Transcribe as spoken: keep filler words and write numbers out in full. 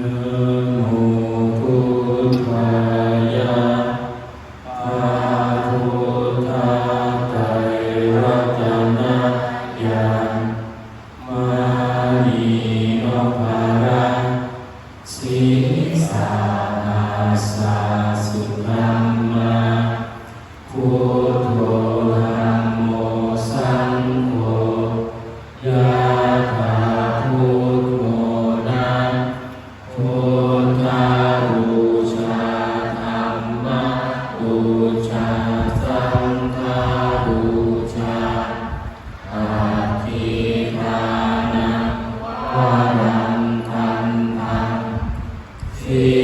Namo buddhāya. พระพุทธไตรรัตนญาณ มณีนพรัตน์ sīsahassa sudhammā, buddho dhammo saṅgho, yathā buddho na, buddhapūjā dhammapūjā saṅghapūjā, pattidānam varaṃ gandhaṃ, si